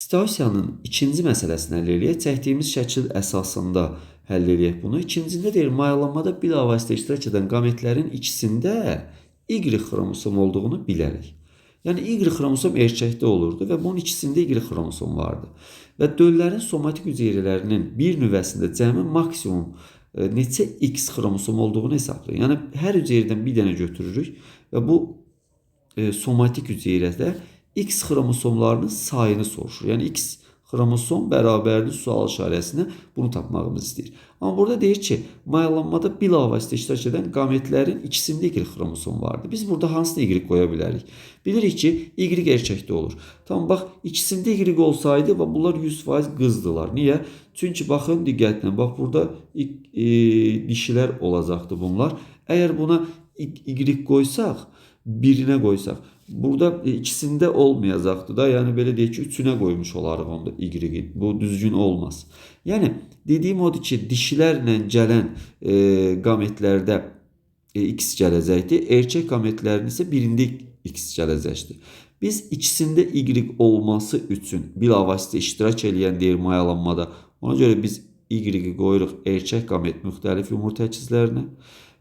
Situasiyanın ikinci məsələsini həll eləyək. Çəkdiyimiz şəkil əsasında həll eləyək bunu. İkincisində deyir, mayalanmada bilavasitə iştirak edən qametlərin ikisində Y xromosom olduğunu bilərək. Yəni Y xromosom erkəkdə olurdu və bunun ikisində Y xromosom vardı. Və döllərin somatik hüceyrələrinin bir nüvəsində cəmi maksimum neçə X xromosom olduğunu hesablayır. Yəni hər hüceyrədən bir dənə götürürük və bu somatik hüceyrədə X xromosomlarının sayını soruşur. Yəni X xromosom bərabərdir sual işarəsinə bunu tapmağımızı istəyir. Amma burada deyir ki, mayalanmada bilavasitə iştirak edən qametlərin ikisində Y xromosom vardı. Biz burada hansına Y qoya bilərik? Bilirik ki, Y erkəkdə olur. Tamam, bax, ikisində Y olsaydı və bunlar 100% qızdılar. Niyə? Çünki baxın diqqətlə, bax burada dişilər olacaqdı bunlar. Əgər buna Y qoysaq, birinə qoysaq, burada ikisində olmayacaqdı da. Yəni belə deyək ki, üçünə qoymuş olarıq onda Y-i. Bu düzgün olmaz. Yəni dediyim odur ki, dişilərlə gələn qametlərdə X gələcəkdi. Erkək qametlərinin isə birində X gələcəkdi. Biz ikisində Y olması üçün bilavasitə iştirak eləyən deyir mayalanmada. Ona görə biz Y-i qoyuruq erkək qamet müxtəlif yumurta əkizlərinə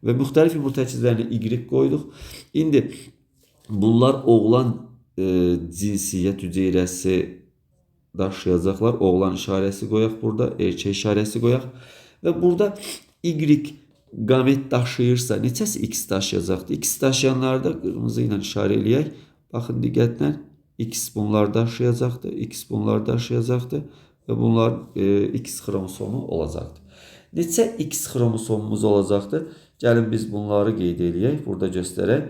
və müxtəlif yumurta əkizlərinə Y qoyduq. İndi bunlar oğlan cinsiyyət hüceyrəsi daşıyacaqlar. Oğlan işarəsi qoyaq burada, erkək işarəsi qoyaq. Və burada Y qamet daşıyırsa neçəsi X daşıyacaqdır? X daşıyanları da qırmızı ilə işarə eləyək. Baxın diqqətlə, X bunlar daşıyacaqdır, X bunlar daşıyacaqdır və bunlar X xromosomu olacaqdır. Neçə X xromosomumuz olacaqdır? Gəlin biz bunları qeyd eləyək, burada göstərək.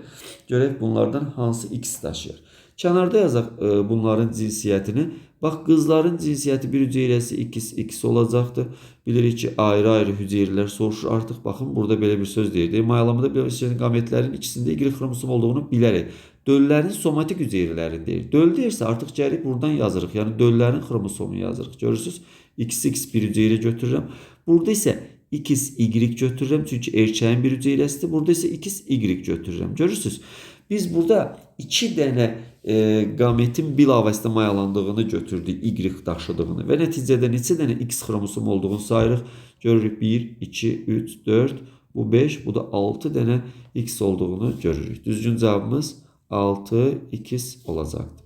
Görək bunlardan hansı X daşıyır. Kənarda yazaq bunların cinsiyyətini. Bax, qızların cinsiyyəti bir hüceyrəsi X, X olacaqdır. Bilirik ki, ayrı-ayrı hüceyrələr soruşur artıq. Baxın, burada belə bir söz deyir. Mayalanmada bir qametlərin ikisində Y xromosom olduğunu bilərək. Döllərin somatik hüceyrələrini deyir. Döl deyirsə artıq gəlib buradan yazırıq. Yəni döllərin xromosomunu yazırıq. Görürsünüz, XX bir hüceyrə götürürəm. Burada isə XY götürürəm. Çünki erkəyin bir hüceyrəsidir. Burada isə XY götürürəm. Görürsünüz, biz burada iki dənə qametin bilavasitə mayalandığını götürdük, Y daşıdığını və nəticədə neçə dənə X xromosom olduğunu sayırıq. Görürük 1, 2, 3, 4, bu 5, bu da 6 dənə X olduğunu görürük. Düzgün cavabımız 6 X olacaqdır.